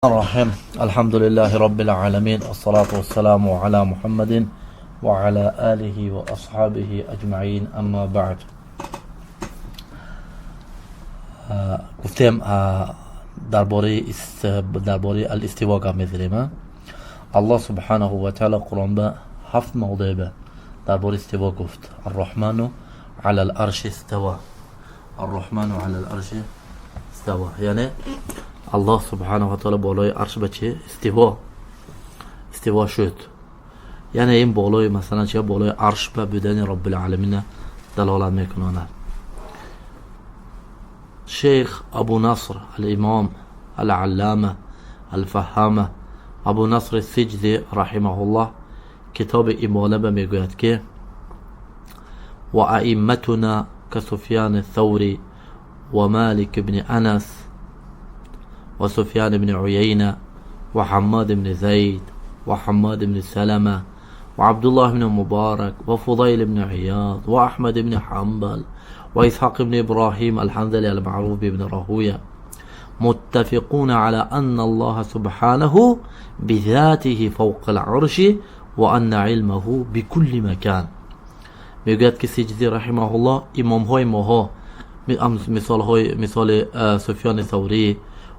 الرحيم الحمد لله رب العالمين، الصلاة والسلام على محمد وعلى آله وأصحابه أجمعين، أما بعد. Гуфтем, дар бораи الاستواء гап мезанем. Аллоҳ سبحانه وتعالى Қуръон ба ҳафт мавзеъ дар бораи استواء гуфт. الرحمن على العرش استوى، الرحمن على العرش استوى، яъне Аллоҳ سبحانه وتعالى болои арш ба чи استواء шуд. Яъне ин болои, масалан, чи болои арш ба будани رب العالمین далолат мекунонад. Шейх Абу Наср, الإمام العلامة الفهامة Абу Наср Сиҷзи رحمه الله, китоби Ибона ба мегӯяд, ки وأئمتنا كسفيان الثوري ومالك بن أنس وسفيان بن عيينة وحماد بن زيد وحماد بن سلمة وعبد الله بن مبارك وفضيل بن عياض وأحمد بن حنبل وإسحاق بن إبراهيم الحنظلي المعروف بابن راهوية متفقون على أن الله سبحانه بذاته فوق العرش وأن علمه بكل مكان. Мегӯяд, ки Сиҷзӣ رحمه الله, имомҳои моҳо, мисолҳои мисоли Суфёни Саврӣ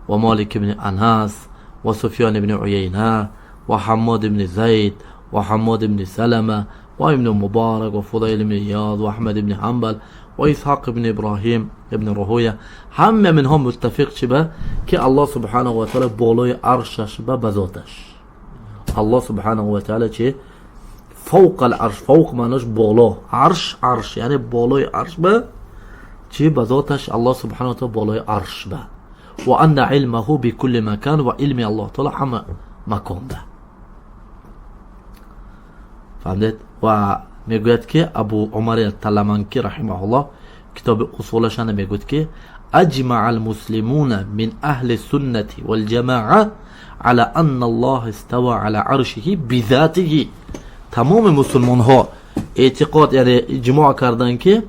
ва Молик ибни Анас ва Суфён ибни Уяйна ва Ҳаммод ибни Зайд ва Ҳаммод ибни Салама ва ибни Муборак ва Фудайл ибни Ияд ва Аҳмад ибни Ҳанбал ва Исҳоқ ибни Иброҳим ибни Руҳуя, ҳама минҳо муттафиқ чи ба ки Аллоҳ سبحانه وتعالى болои аршаш ба зоташ. Аллоҳ سبحانه وتعالى чи فوق العرش. فوق маънош боло, арш, арш, яъне болои арш ба чи ба зоташ. Аллоҳ سبحانه وتعالى болои арш ба وأن علمه بكل مكان, ва илми Аллоҳ таъоло ҳама маконда. Фаҳмидед? Ва мегӯяд, ки Абу Умар Таламанки رحمه الله китоби усулашана мегӯяд, ки أجمع المسلمون من أهل السنة والجماعة على أن الله استوى على عرشه بذاته. Тамоми мусулмонҳо эътиқод, яъне иҷмоъ карданд, ки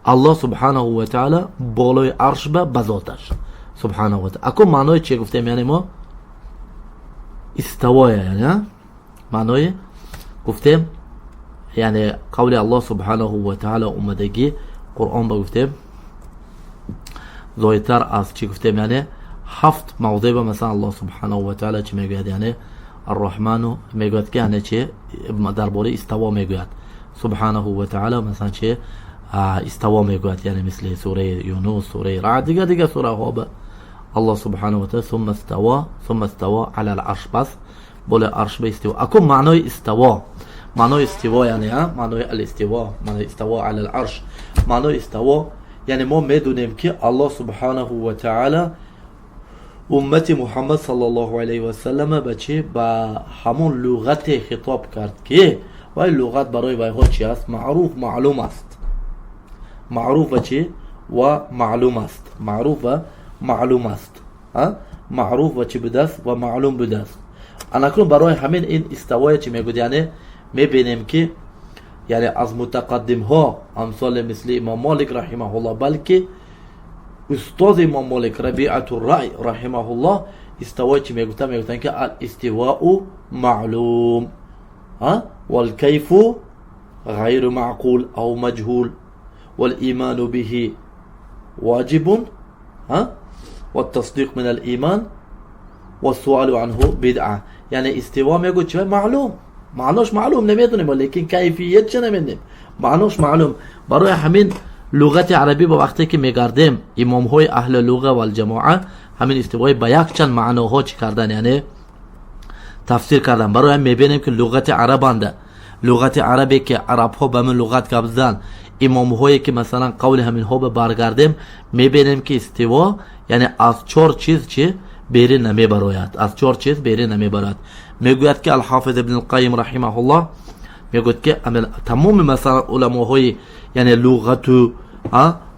Аллоҳ سبحانه وتعالى болои арш ба зоташ سبحانه وتعالى. Ако маънои чи гуфтем? Яъне мо استواء я, яъне маънои гуфтем, яъне қавли Аллоҳ سبحانه وتعالى омадагӣ Қуръон ба гуфтем, зоҳиртар аз чӣ гуфтем, яъне ҳафт мавзеъ ба, масалан, Аллоҳ سبحانه وتعالى чӣ мегӯяд? Яъне الرحمن мегӯяд, ки яъне чи дар бораи استواء мегӯяд سبحانه وتعالى, масалан, чи استواء мегӯяд, яъне мисли сураи Юнус, сураи Раъд, дигар дигар сураҳо ба Аллоҳ سبحانه وتعالى ثم استوى، ثم استوى على العرش, пас болои арш ба استواء. Ако маънои استواء, маънои استواء, яъне маънои الاستواء, маънои استوى على العرش, маънои استواء, яъне мо медонем, ки Аллоҳ سبحانه وتعالى уммати Муҳаммад صلى الله عليه وسلم ба чӣ ба ҳамон луғате хитоб кард, ки вай луғат барои вайҳо чи аст? Маъруф, маълум аст. Маъруф ва чӣ ва маълум аст, маъруф ва маълум аст, маъруф ва чӣ будааст ва маълум будааст. Анакнун барои ҳамин ин استواء я чӣ мегӯяд? Яъне мебинем, ки яъне аз мутақаддимҳо, амсоли мисли имом Молик رحمه الله, балки устози имом Молик Рабиату Рай رحمه الله, استواء чӣ мегуфтанд? Мегуфтанд, ки الاستواء معلوم والكيف غير معقول أو مجهول والإيمان به واجب والتصديق من الإيمان والسؤال عنه بدعة. Яъне استواء мегӯ чи маълум, маънош маълум, намедонем, лекин кайфият ча намедонем, маънош маълум. Барои ҳамин луғати арабӣ ба вақте ки мегардем, имомҳои аҳли луға валҷамоа ҳамин استواء и ба якчанд маъноҳо чӣ кардан, яъне тафсир кардан. Барои ҳам мебинем, ки луғати арабанда, луғати арабе ки арабҳо ба ҳамин луғат гап зан, имомҳое ки, масалан, қавли ҳаминҳо ба баргардем, мебинем, ки استواء яъне аз чор чиз чи берин намебарояд, аз чор чиз берин намебарояд. Мегӯяд, ки Алҳофиз ибн Алқайим رحمه الله мегӯяд, ки тамоми, масалан, уламоҳои, яъне луғату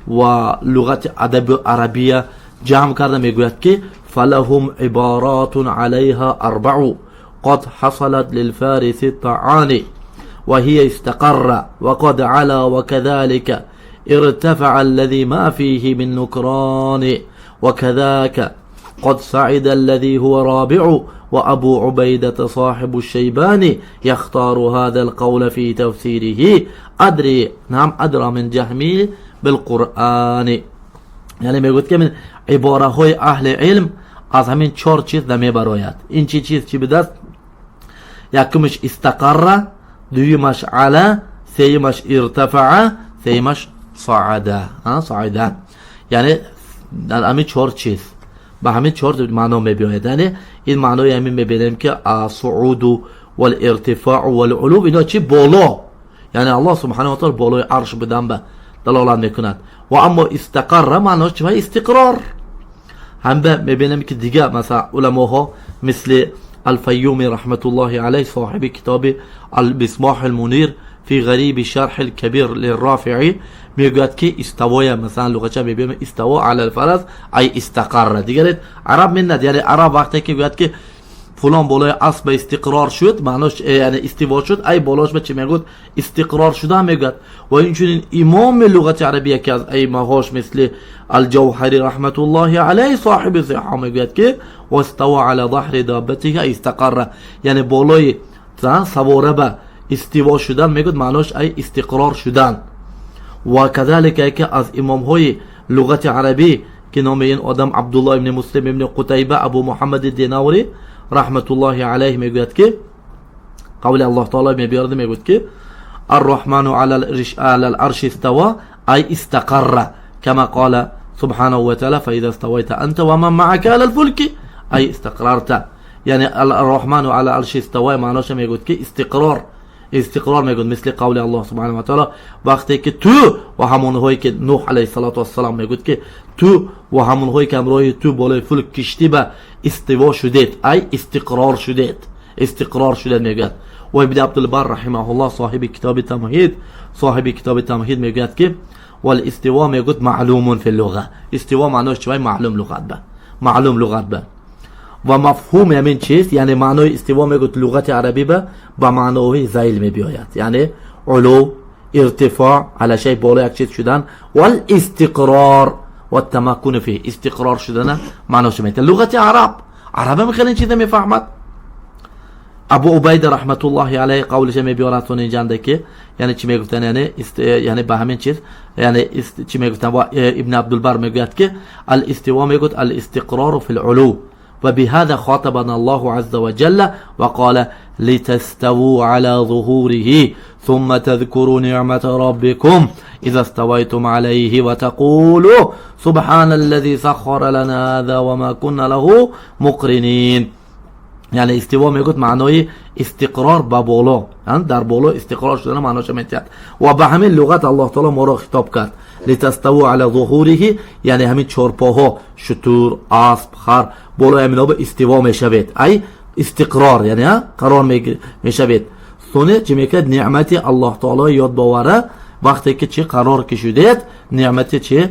ва луғати адаби арабия ҷамъ карда мегӯяд, ки فلهم عبارات عليها أربع قد حصلت للفارس الطعان، وهي استقر وقد علا وكذلك ارتفع الذي ما فيه من نكران وكذاك قد سعد الذي هو رابع وأبو عبيدة صاحب الشيباني يختار هذا القول في تفسيره أدري نعم أدرى من جهمي بالقرآن. یعنی میگوید که من عباره های اهل علم از همین چهار چیز نمیبراید. این چی چیز چی بدست؟ یکمش استقر، دویمش علا، سیمش ارتفع، سیمش صعده. صعده یعنی همین چهار چیز به همین چهار معنا میبیاید. یعنی این معنای همین میبینیم که صعود و الارتفاع و العلو اینا چی؟ بالا، یعنی الله سبحانه و تعالی بالای عرش بدن به دلالت میکند. و اما استقر معناش چی؟ استقرار. هم به میبینیم که دیگه مثلا علماها مثل الفيومي رحمة الله عليه صاحب كتاب المصباح المنير في غريب شرح الكبير للرافعي میگوید که استوای مثلا لغتش میبینیم استوا علی الفرس ای استقر. دیگه عرب منت، یعنی عرب وقتی که میگوید که فلان بالای اسب استقرار شد، معناش یعنی استوا شد، ای بالاش به چی میگوید؟ استقرار شده میگوید. و اینچنین امام لغت عربیه که از ائمه مثل الجوهری رحمت الله علیه صاحب صحه میگوید که واستوى على ظهر دابته استقر، یعنی بالای سواره به استوا شدن میگوید معناش ای استقرار شدن. و كذلك که از امام های لغت عربی که نام این آدم عبدالله ابن مسلم ابن قتیبه ابو محمد دیناوری رحمت الله علیه میگوید که قول الله تعالی میبیارد، میگوید که الرحمن على العرش استوى أي استقر كما قال سبحانه وتعالى فإذا استويت أنت ومن معك على الفلك أي استقررت. یعنی الرحمن على العرش استوى معناش میگوید که استقرار، استقرار میگوید مثل قول الله سبحانه و تعالی وقتی که تو و همونهایی که نوح علیه الصلاة والسلام میگوید که تو و همونهایی که همراه تو بالای فلک کشتی به استوا شدید، ای استقرار شدید، استقرار شدید میگوید. و ابن عبدالبر رحمه الله صاحب کتاب تمهید، صاحب کتاب تمهید میگوید که والاستواء میگوید معلوم فی اللغه. استوا معناش چیه؟ معلوم لغت به، معلوم لغت به. و مفهوم همین چیست؟ یعنی معنای استوا میگوید لغت عربی به معنای ذیل میبیاید، یعنی علو، ارتفاع على شيء بالا یک چیز شدن، والاستقرار والتمكن فيه استقرار شدن معناش میته. لغت عرب، عرب هم خیلی چیز میفهمد. ابو عبیده رحمت الله علیه قولش میبیارد اینجا که یعنی چی میگفتن؟ یعنی یعنی به همین چیز، یعنی چی میگفتن؟ و ابن عبدالبر میگوید که الاستوا میگوید الاستقرار فی العلو وبهذا خاطبنا الله عز وجل وقال لتستووا على ظهوره ثم تذكروا نعمة ربكم إذا استويتم عليه وتقولوا سبحان الذي سخر لنا هذا وما كنا له مقرنين. یعنی استوا میگوید معنای استقرار به بالا، یعنی در بالا استقرار شدن معناش میتید. و به همین لغت الله تعالی ما را خطاب کرد لتستووا علی ظهوره، یعنی همین چهارپاها، شتر، اسب، خر، بالای همینا به استوا میشوید، ای استقرار یعنی قرار میشوید. سونه چی میکرد؟ نعمت الله تعالی یاد باوره وقتی که چی قرار که شدید، نعمت چی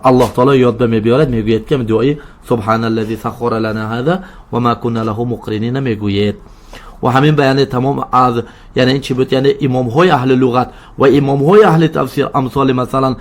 الله تعالی یاد به میبیارد، میگوید که دعای سبحان الذي سخر لنا هذا وما كنا له مقرنین میگوید. و همین بیان تمام از یعنی این چی بود؟ یعنی امام های اهل لغت و امام های اهل تفسیر امثال مثلا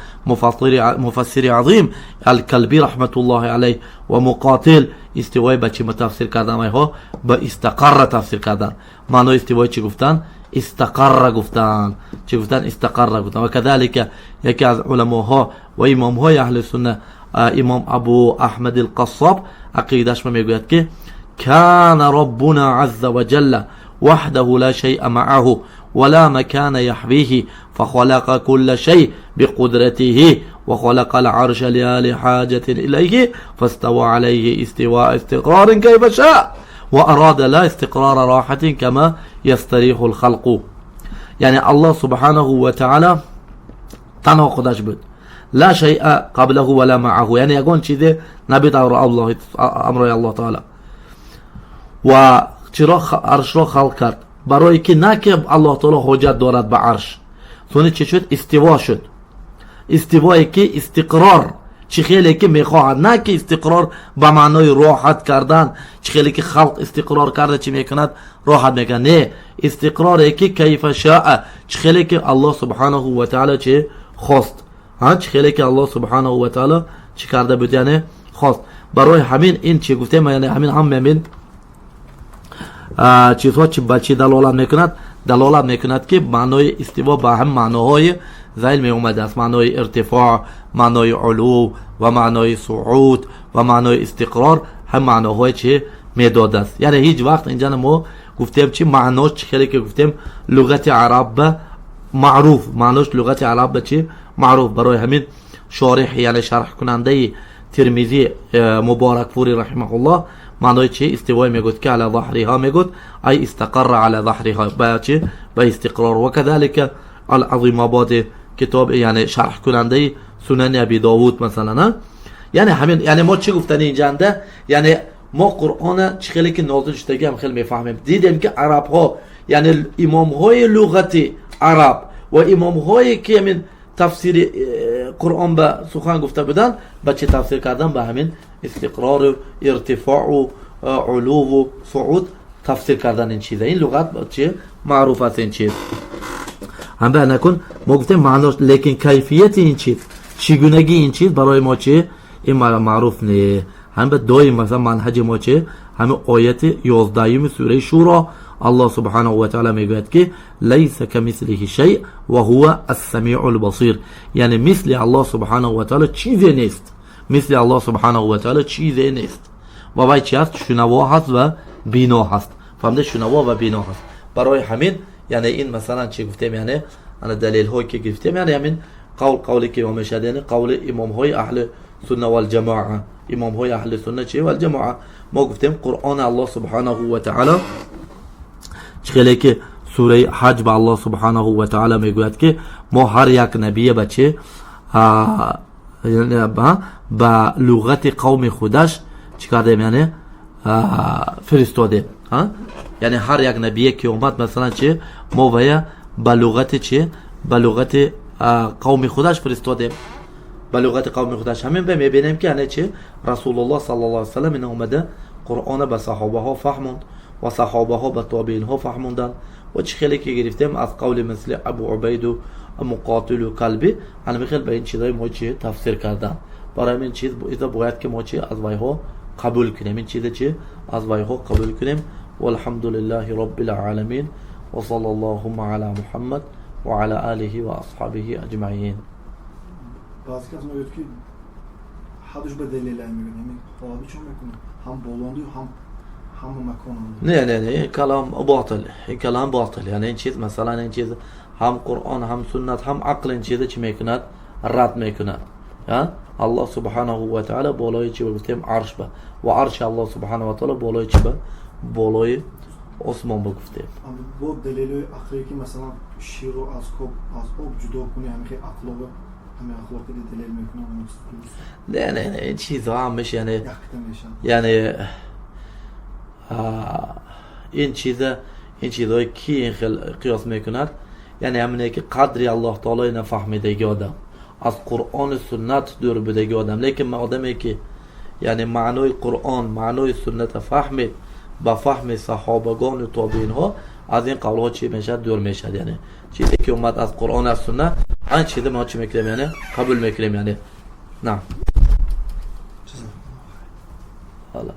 مفسر عظیم الکلبی رحمت الله علیه و مقاتل استوای به چی تفسیر کردن؟ ها به استقر تفسیر کردن. معنای استوای چی گفتن؟ استقر گفتن. چی گفتن؟ استقر گفتن. و كذلك یکی از علماها و امام های اهل سنت امام ابو احمد القصاب عقیدش میگوید که كان ربنا عز وجل وحده لا شيء معه ولا مكان يحويه فخلق كل شيء بقدرته وخلق العرش لا لحاجة إليه فاستوى عليه استواء استقرار كيف شاء وأراد لا استقرار راحة كما يستريح الخلق. یعنی الله سبحانه و تعالی تنها خودش بود، لا شيء قبله ولا معه، یعنی یگان چیزی نبود الله امر الله تعالی. و چرا عرش را خلق کرد؟ برای که نه که الله تعالی حاجت دارد به عرش. سونی چه شد؟ استوا شد. استوایی که استقرار چی خیلی که میخواهد، نه که استقرار به معنای راحت کردن، چی خیلی که خلق استقرار کرده چی میکند؟ راحت میکند. نه، استقراری که کیف شاء، چی خیلی که الله سبحانه و تعالی چه خواست، ها چی خیلی که الله سبحانه و تعالی چی کرده بود، یعنی خواست. Барои ҳамин ин чӣ гуфтем, яъне ҳамин ҳам ҳамин чизҳо чи ба чӣ далолат мекунад? Далолат мекунад, ки маънои истиво ба ҳам маъноҳои зайл меомадааст: маънои иртифоъ, маънои улув ва маънои суъуд ва маънои истиқрор, ҳам маъноҳои чи медодааст. Яъне ҳеҷ вақт инҷа мо гуфтем чи маънош, чи хеле ки гуфтем, луғати араб ба маъруф, маънош луғати араб ба чи маъруф. Барои ҳамин шориҳ, яъне шарҳкунандаи Тирмизӣ, Муборакфури раҳимаҳуллоҳ, маънои чи истивой мегӯяд, ки ала заҳриҳа мегӯяд, ай истақарра ала заҳриҳа, ба чи ба истиқрор. Ва кадалика Алазимободи китоб, яъне шарҳкунандаи Сунани Аби Довуд масалан. Яъне ҳамин, яъне мо чӣ гуфтани инҷанда? Яъне мо Қуръона чӣ хеле ки нозил шудагӣ ҳам хел мефаҳмем. Дидем, ки арабҳо, яъне имомҳои луғати араб ва имомҳое ки ҳамин тафсири Қуръон ба сухан гуфта буданд, ба чӣ тафсир кардан? Ба ҳамин истиқрору иртифоу улуву суъуд тафсир кардан. Ин чиза, ин луғат чи маъруф аст, ин чиз ҳам ба накун мо гуфтем маънош, лекин кайфияти ин чиз, чигунагии ин чиз барои мо чи ин маъруф не. Ҳам ба доим масалан манҳаҷи мо чи ҳамин ояти 11-уми сураи Шуро, Аллоҳ субҳанаҳу ва таъала мегӯяд, ки лайса камислиҳи шай ва ҳува ассамиъул басир. Яъне мисли Аллоҳ субҳанаҳу ва таъала чизе нест, мисли Аллоҳ субҳанаҳу ва таъала чизе нест ва вай чи ҳаст? Шунаво ҳаст ва бино ҳаст. Фаҳмида? Шунаво ва бино ҳаст. Барои ҳамин яъне ин масалан чи гуфтем, яъне ана далелҳое ки гирифтем, яъне ҳамин қавл, қавле ки мешавад, яъне қавли имомҳои аҳли сунна валҷамоа, имомҳои аҳли сунна чи валҷамоа. Мо гуфтем Қуръон Аллоҳ субҳанаҳу ва таъала чӣ хеле ки сураи Ҳаҷ ба Аллоҳ субҳанаҳу ва таъала мегӯяд, ки мо ҳар як набия ба чи ба луғати қавми худаш чӣ кардем, яъне фиристодем. Яъне ҳар як набие ки омад, масалан чи мо вая ба луғати чи ба луғати қавми худаш фиристодем, ба луғати қавми худаш. Ҳамин ба мебинем, ки яъне чи Расулуллоҳ саллаллоҳу алайҳи васаллам ина омада Қуръона ба саҳобаҳо фаҳмонд ва саҳобаҳо ба тобиинҳо фаҳмонданд ва чӣ хеле ки гирифтем аз қавли мисли Абу Убайду, Муқотилу, Калби, ҳамин хел ба ин чизҳои мо чи тафсир карданд. Барои ҳамин чиз иза бояд ки мо чи аз вайҳо қабул кунем, ин чиза чи аз вайҳо қабул кунем. Валҳамду лиллаҳи роббил оламин ва саллаллоҳумма ала Муҳаммад ва ала олиҳи ва асҳобиҳи аҷмаин. Баъзе кас мегӯяд, ки ҳадуш ба далелай мегӯяд, яъне ҳолаби чон мекунад, ҳам болонду, ҳам ҳама макон. Не, не, не, ин калом ботил, ин калом ботил. Яъне ин чиз, масалан, ин чиз ҳам Қуръон, ҳам суннат, ҳам ақл ин чиза чӣ мекунад? Рад мекунад. Аллоҳ субҳанаҳу ва таъала болои чӣ гуфтем? Арш ба ва арши Аллоҳ субҳанаҳу ва таъала болои чӣ ба? Болои осмон ба гуфтем. Бо далелҳои ақлие, ки масалан ширро аз об ҷудо кунӣ, ҳамин ақлова, ҳамин ахлоқи далел мекунам. Не, не, не, ин чизҳо ҳамаш яъне якта мешавад. Яъне ин чиза, ин чизҳое ки ин хел қиёс мекунад, яъне ҳамине ки қадри Аллоҳ таолои нафаҳмидаги одам, аз Қуръону суннат дур будаги одам. Лекин одаме ки яъне маънои Қуръон, маънои сунната фаҳмид, ба фаҳми саҳобагону тобиинҳо, аз ин қавлҳо чӣ мешавад? Дур мешавад. Яъне чизе ки омад аз Қуръон, аз сунна, ҳамин чиза мо чӣ мекунем? Яъне қабул мекунем, яъне на. Ҳала.